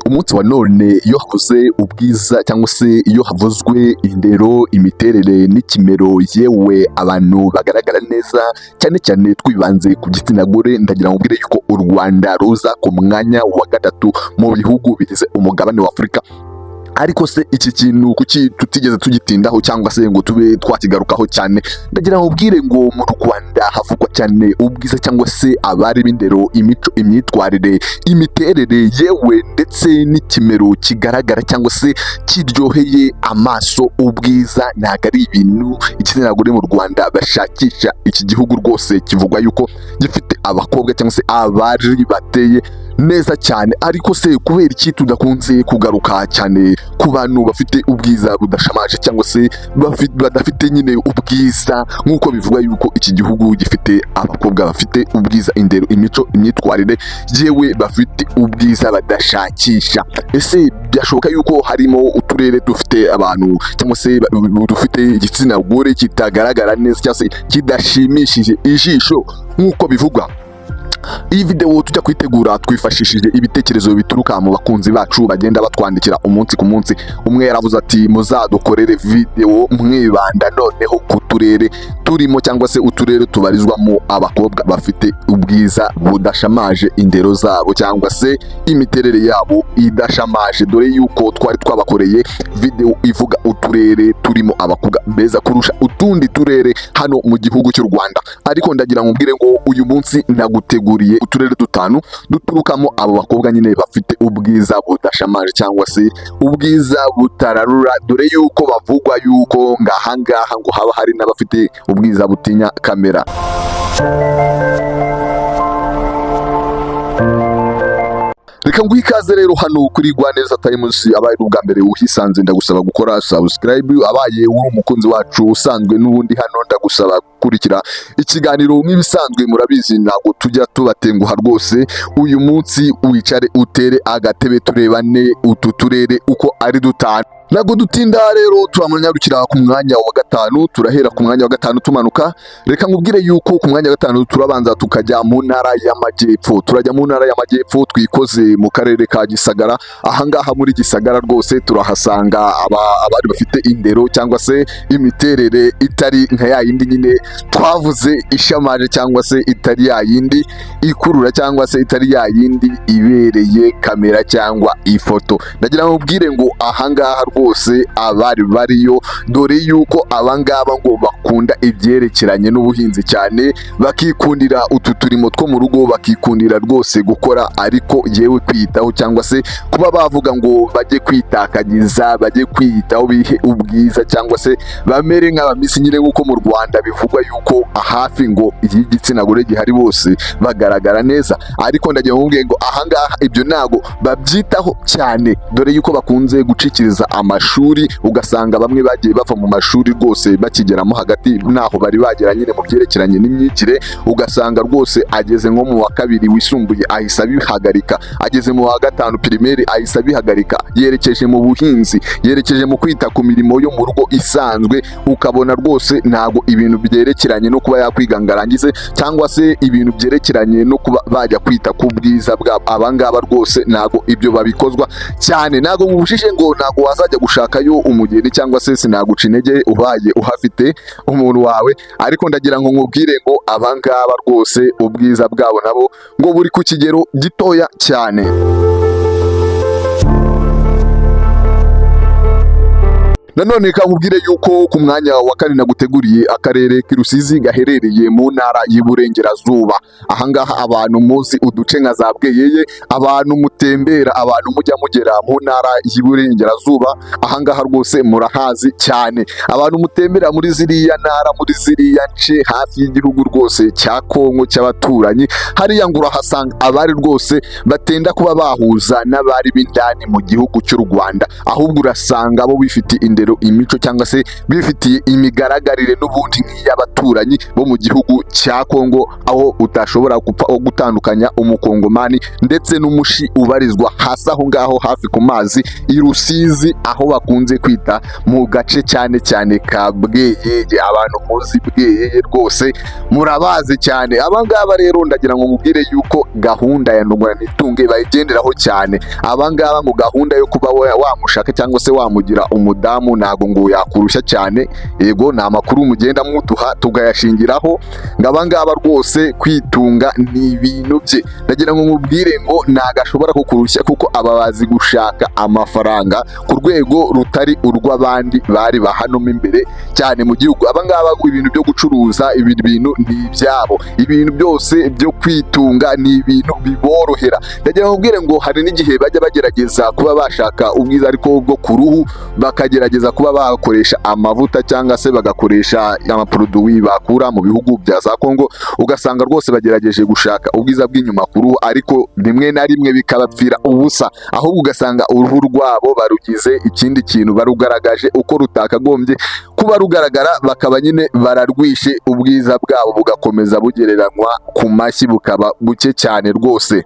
Umunsi wa none iyo havuze ubwiza cyangwa se iyo havuzwe indero, imiterere n'ikimero, yewe abantu bagaragara neza, cyane cyane twibanze ku gitsina gore, ndagira ngo mbwire yuko u Rwanda ruza ku mwanya wa gatatu mu bihugu bigize umugabane wa Afurika. Ariko se iki kintu kuki tutigeze tugitindaho cyangwa se ngo tube twakigarukaho cyane? Ndagira ngo ubwire ngo mu Rwanda havugwa cyane ubwiza cyangwa se abari b'indero, imico, imyitwarire, imiterere, yewe ndetse n'ikimero kigaragara cyangwa se kiryoheye amaso. Ubwiza ntabwo ari ibintu igitsina gore mu Rwanda bashakisha. Iki gihugu rwose kivugwa yuko gifite abakobwa cyangwa se abari bateye neza cyane. Ariko se kubera iki tudakunze kugaruka cyane ku bantu bafite ubwiza budashamaje cyangwa se badafite nyine ubwiza nk'uko bivugwa yuko iki gihugu gifite abakobwa bafite ubwiza, indero, imico, imyitwarire, yewe bafite ubwiza badashakisha? Ese byashoboka yuko harimo uturere dufite abantu cyangwa se dufite igitsina gore kitagaragara neza cyangwa se kidashimishije ijisho nk'uko bivugwa? Iyi video tujya kuyitegura twifashishije ibitekerezo bituruka mu bakunzi bacu bagenda batwandikira umunsi ku munsi. Umwe yaravuze ati: "Muzadukorere video mwibanda noneho ku turere turimo cyangwa se uturere tubarizwamo abakobwa bafite ubwiza budashamaje, indero zabo cyangwa se imiterere yabo idashamaje", dore yuko twari twabakoreye video ivuga uturere turimo abakobwa beza kurusha utundi turere hano mu gihugu cy'u Rwanda. Ariko ndagira ngo mbwire ngo uyu munsi naguteguriye uturere dutanu duturukamo abo bakobwa nyine bafite ubwiza budashamaje cyangwa se ubwiza butararura, dore yuko bavugwa yuko ngahangaha ngo haba hari n'abafite ubwiza butinya kamera. Reka nguhe ikaze rero hano kuri Rwaneza Times. Abaye ubwa mbere uhisanze, ndagusaba gukora subscribe. Abaye uri umukunzi wacu usanzwe n'ubundi hano, ndagusaba gukurikira ikiganiro nk'ibisanzwe. Murabizi ntabwo tujya tubatenguha rwose. Uyu munsi wicare utere agatebe turebane utu turere uko ari dutanu. Ntabwo dutinda rero, turamanyarukira ku mwanya wa gatanu. Turahera ku mwanya wa gatanu tumanuka. Reka nkubwire yuko ku mwanya wa gatanu turabanza tukajya mu ntara y'Amajyepfo. Turajya mu ntara y'Amajyepfo twikoze mu karere ka Gisagara. Ahangaha muri Gisagara rwose turahasanga abari bafite indero cyangwa se imiterere itari nka ya yindi nyine twavuze ishamaje, cyangwa se itari ya yindi ikurura, cyangwa se itari ya yindi ibereye kamera cyangwa ifoto. Ndagira ngo nkubwire ngo ahangaha rwose abari bariyo, dore yuko abangaba ngo bakunda ibyerekeranye n'ubuhinzi cyane, bakikundira utu turimo two mu rugo, bakikundira rwose gukora, ariko yewe kwiyitaho cyangwa se kuba bavuga ngo bajye kwitakagiza, bajye kwiyitaho, bihe ubwiza cyangwa se bamere nk'abamisi nyine, nk'uko mu Rwanda bivugwa yuko hafi ngo y'igitsina gore gihari bose bagaragara neza. Ariko ndagira ngo nkubwire ngo ahangaha ibyo ntago babyitaho cyane, dore yuko bakunze gucikiriza amashuri, ugasanga bamwe bagiye bava mu mashuri rwose bakigeramo hagati, naho bari bagera nyine mu byerekeranye n'imyigire, ugasanga rwose ageze nko mu wa kabiri wisumbuye ahise abihagarika, ageze mu wa gatanu primaire ahise abihagarika, yerekeje mu buhinzi, yerekeje mu kwita ku mirimo yo mu rugo isanzwe. Ukabona rwose ntago ibintu byerekeranye no kuba yakwiga ngo arangize cyangwa se ibintu byerekeranye no kuba bajya kwita ku bwiza bwabo, abangaba rwose ntago ibyo babikozwa cyane. Ntago mubujije ngo ntago wazajya gushakayo umugeni cyangwa se sinaguca intege ubaye uhafite umuntu wawe, ariko ndagira ngo nkubwire ngo abangaba rwose ubwiza bwabo nabo ngo buri ku kigero gitoya cyane. Nanone reka nkubwire yuko ku mwanya wa kane naguteguriye akarere k'i Rusizi gaherereye mu ntara y'Iburengerazuba. Ahangaha abantu muzi uduce nka za Bweyeye, abantu mutembera, abantu mujya mugera mu ntara y'Iburengerazuba, ahangaha rwose murahazi cyane. Abantu mutembera muri ziriya ntara, muri ziriya nce hafi y'igihugu rwose cya Kongo cy'abaturanyi, hariya ngo urahasanga abari rwose batenda kuba bahuza n'abari b'indani mu gihugu cy'u Rwanda. Ahubwo urasanga bo bifite indero indero, imico cyangwa se bifitiye imigaragarire n'ubundi nk'iy'abaturanyi bo mu gihugu cya Kongo, aho utashobora gupfa gutandukanya umukongomani ndetse n'umushi ubarizwa hasi aho ngaho hafi ku mazi i Rusizi, aho bakunze kwita mu gace cyane cyane ka Bweyeye. Abantu muzi Bweyeye rwose murabazi cyane. Aba ngaba rero ndagira ngo mubwire yuko gahunda ya Ndunguranitunge bayigenderaho cyane. Aba ngaba ngo gahunda yo kuba wamushaka cyangwa se wamugira umudamu ntago ngo yakurushya cyane. Yego, ni amakuru mugenda muduha tugayashingiraho, ngo aba ngaba rwose kwitunga ni ibintu bye. Ndagira ngo mubwire ngo ntago ashobora kukurushya, kuko aba bazi gushaka amafaranga ku rwego rutari urw'abandi bari ba hano mo imbere cyane mu gihugu. Aba ngaba ibintu byo gucuruza ibi bintu ni ibyabo, ibintu byose byo kwitunga ni ibintu biborohera. Ndagira ngo mubwire ngo hari n'igihe bajya bagerageza kuba bashaka ubwiza ariko bwo ku ruhu, bakagerageza kuba bakoresha amavuta cyangwa se bagakoresha amaproduwi bakura mu bihugu bya za Kongo, ugasanga rwose bagerageje gushaka ubwiza bw'inyuma ku ruhu, ariko rimwe na rimwe bikabapfira ubusa, ahubwo ugasanga uruhu rwabo barugize ikindi kintu, barugaragaje uko rutakagombye kuba rugaragara, bakaba nyine bararwishe, ubwiza bwabo bugakomeza bugereranywa ku mashyi bukaba buke cyane rwose.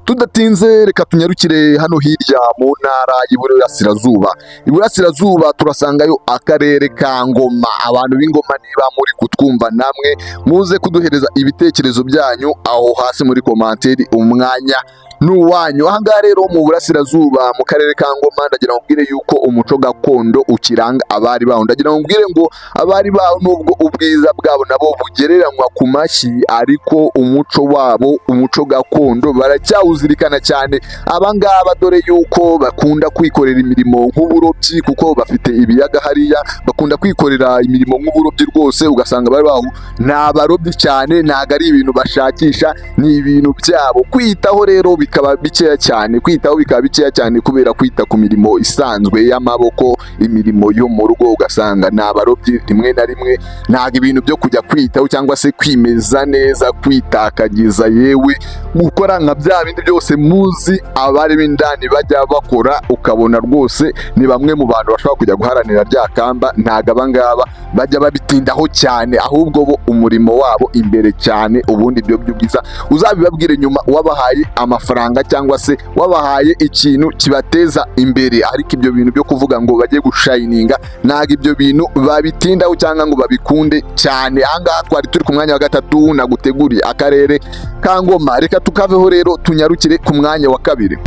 Tudatinze reka tunyarukire hano hirya mu ntara y'Iburasirazuba. Iburasirazuba turasangayo akarere ka Ngoma. Abantu b'Ingoma niba muri kutwumva namwe muze kuduhereza ibitekerezo byanyu aho hasi muri komanteri, umwanya n'uwanyu. Aha ngaha rero mu Burasirazuba mu karere ka Ngoma, ndagira ngo mbwire yuko umuco gakondo ukiranga abari baho. Ndagira ngo mbwire ngo abari baho nubwo ubwiza bwabo nabo bugereranywa ku mashyi, ariko umuco wabo, umuco gakondo baracyawuzirikana cyane. Aba ngaba dore yuko bakunda kwikorera imirimo nk'uburobyi, kuko bafite ibiyaga hariya, bakunda kwikorera imirimo nk'uburobyi rwose, ugasanga bari baho ni abarobyi cyane, ntabwo ari ibintu bashakisha, ni ibintu byabo. Kwitaho rero bikaba bikeya cyane, kwitaho bikaba bikeya cyane kubera kwita ku mirimo isanzwe y'amaboko, imirimo yo mu rugo, ugasanga ni abarobyi rimwe na rimwe. Ntabwo ibintu byo kujya kwitaho cyangwa se kwimeza neza, kwitakagiza, yewe gukora nka bya bindi byose muzi abari b'indani bajya bakora, ukabona rwose ni bamwe mu bantu bashobora kujya guharanira rya kamba. Ntabwo aba ngaba bajya babitindaho cyane, ahubwo bo umurimo wabo imbere cyane. Ubundi ibyo by'ubwiza uzabibabwire nyuma wabahaye amafaranga cyangwa se wabahaye ikintu kibateza imbere, ariko ibyo bintu byo kuvuga ngo bajye gushayininga ntabwo ibyo bintu babitindaho cyangwa ngo babikunde cyane. Aha ngaha twari turi ku mwanya wa gatatu naguteguriye akarere ka Ngoma, reka tukaveho rero tunyarukire ku mwanya wa kabiri.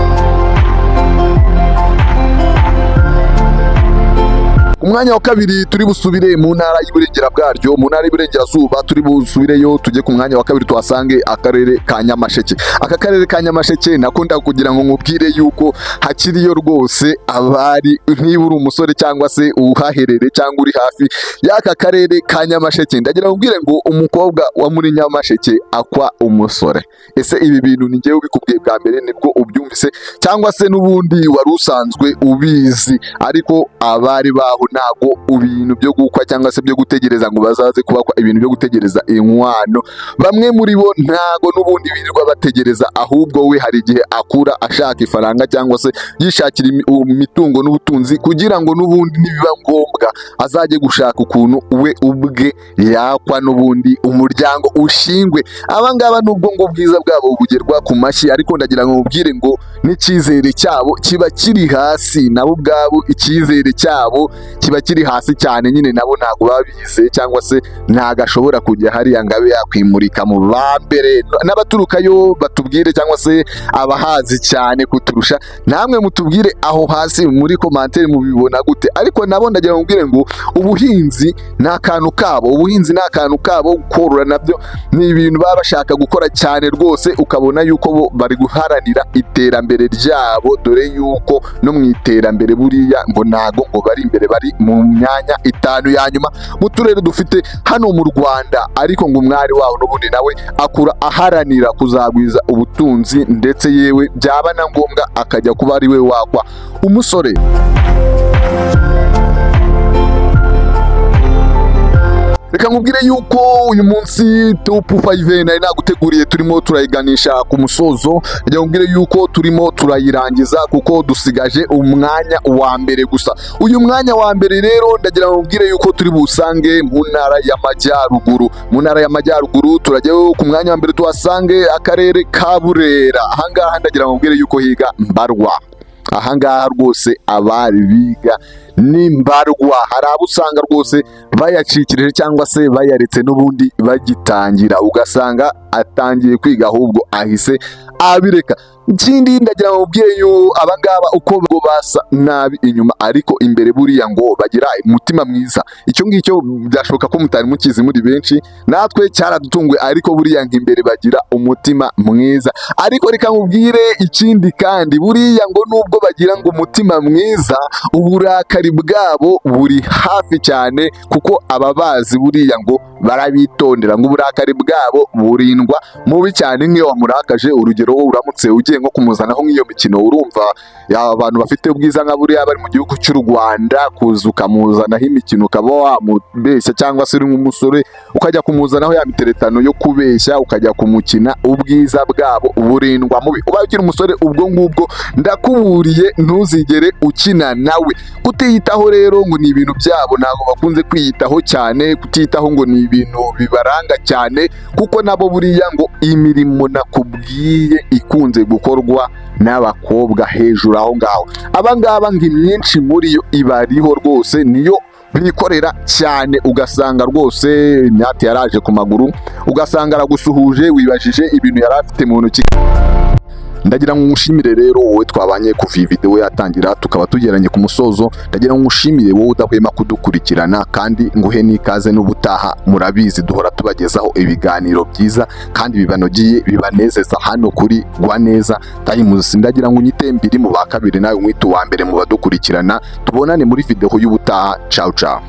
Ku mwanya wa kabiri turi busubire mu ntara y'Iburengera bwaryo, mu ntara y'Iburengerazuba turi busubireyo tujye ku mwanya wa kabiri tuhasange akarere ka Nyamasheke. Aka karere ka Nyamasheke nako ndakugira ngo nkubwire yuko hakiriyo rwose abari, niba uri umusore cyangwa se uhaherere cyangwa uri hafi y'aka karere ka Nyamasheke, ndagira ngo nkubwire ngo umukobwa wa muri Nyamasheke akwa umusore. Ese ibi bintu ni njyewe ubikubwiye bwa mbere nibwo ubyumvise, cyangwa se n'ubundi wari usanzwe ubizi? Ariko abari baho ntago ibintu byo gukwa cyangwa se byo gutegereza ngo bazaze kubakwa, ibintu byo gutegereza inkwano, bamwe muri bo ntago n'ubundi birirwa bategereza, ahubwo we hari igihe akura ashaka ifaranga cyangwa se yishakira imitungo n'ubutunzi, kugira ngo n'ubundi nibiba ngombwa azajye gushaka ukuntu we ubwe yakwa n'ubundi umuryango ushingwe. Aba ngaba nubwo ngo ubwiza bwabo bugerwa ku mashyi, ariko ndagira ngo mubwire ngo n'icyizere cyabo kiba kiri hasi, nabo ubwabo icyizere cyabo kiba kiri hasi cyane nyine, nabo ntabwo baba bizeye cyangwa se ntabwo ashobora kujya hariya ngo abe yakwimurika mu ba mbere. N'abaturukayo batubwire cyangwa se abahazi cyane kuturusha, namwe mutubwire aho hasi muri komantere mubibona gute. Ariko nabo ndagira ngo mubwire ngo ubuhinzi ni akantu kabo, ubuhinzi ni akantu kabo, korora nabyo ni ibintu baba bashaka gukora cyane rwose, ukabona yuko bo bari guharanira iterambere ryabo, dore yuko no mu iterambere buriya ngo ntago ngo bari imbere, bari mu myanya itanu ya nyuma mu turere dufite hano mu Rwanda. Ariko ngo umwari wawo n'ubundi nawe akura aharanira kuzagwiza ubutunzi, ndetse yewe byaba na ngombwa akajya kuba ari we wakwa umusore. Reka nkubwire yuko uyu munsi top 5 nari naguteguriye turimo turayiganisha ku musozo. Reka nkubwire yuko turimo turayirangiza kuko dusigaje umwanya wa mbere gusa. Uyu mwanya wa mbere rero, ndagira ngo nkubwire yuko turi busange mu Ntara y'Amajyaruguru. Mu Ntara y'Amajyaruguru turajyayo, ku mwanya wa mbere tuhasange akarere ka Burera. Ahangaha ndagira ngo nkubwire yuko higa mbarwa. Ahangaha rwose abari biga ni mbarwa. Hari abo usanga rwose bayacikirije cyangwa se bayaretse n'ubundi bagitangira, ugasanga atangiye kwiga ahubwo ahise abireka. Ikindi, ndagira ngo mubwire yo abangaba uko basa nabi inyuma, ariko imbere buriya ngo bagira umutima mwiza. Icyo ngicyo byashoboka ko mutari mukizi muri benshi, natwe cyaradutunguye, ariko buriya ngo imbere bagira umutima mwiza. Ariko reka nkubwire ikindi kandi, buriya ngo nubwo bagira ngo umutima mwiza, uburakari bwabo buri hafi cyane, kuko ababazi buriya ngo barabitondera, ngo uburakari bwabo burindwa mubi cyane. Nk'iyo wamurakaje, urugero uramutse ugiye nko kumuzanaho nk'iyo mikino, urumva yaba abantu bafite ubwiza nka buriya bari mu gihugu cy'u Rwanda, kuza ukamuzanaho imikino ukaba wamubeshya, cyangwa se uri nk'umusore ukajya kumuzanaho ya miteretano yo kubeshya, ukajya kumukina, ubwiza bwabo burindwa mubi. Ubaye ukiri umusore, ubwo ngubwo ndakuburiye, ntuzigere ukina nawe. Kutiyitaho rero ngo ni ibintu byabo, ntabwo bakunze kwiyitaho cyane. Kutiyitaho ngo ni ibintu bibaranga cyane, kuko nabo buriya ngo imirimo nakubwiye ikunze gukorwa n'abakobwa hejuru aho ngaho, aba ngaba ngo imyinshi muri yo ibariho rwose, niyo bikorera cyane. Ugasanga rwose imyate yaraje ku maguru, ugasanga aragusuhuje wibajije ibintu yari afite mu ntoki. Ndagira ngo ngushimire rero wowe twabanye kuva iyi video yatangira, tukaba tugeranye ku musozo. Ndagira ngo ngushimire wowe udahwema kudukurikirana, kandi nguhe n'ikaze n'ubutaha. Murabizi, duhora tubagezaho ibiganiro byiza kandi bibanogeye, bibanezeza hano kuri Rwaneza Times. Ndagira ngo unyite mbiri mu ba kabiri, nawe nkwite uwa mbere mu badukurikirana. Tubonane muri video y'ubutaha. Ciao ciao.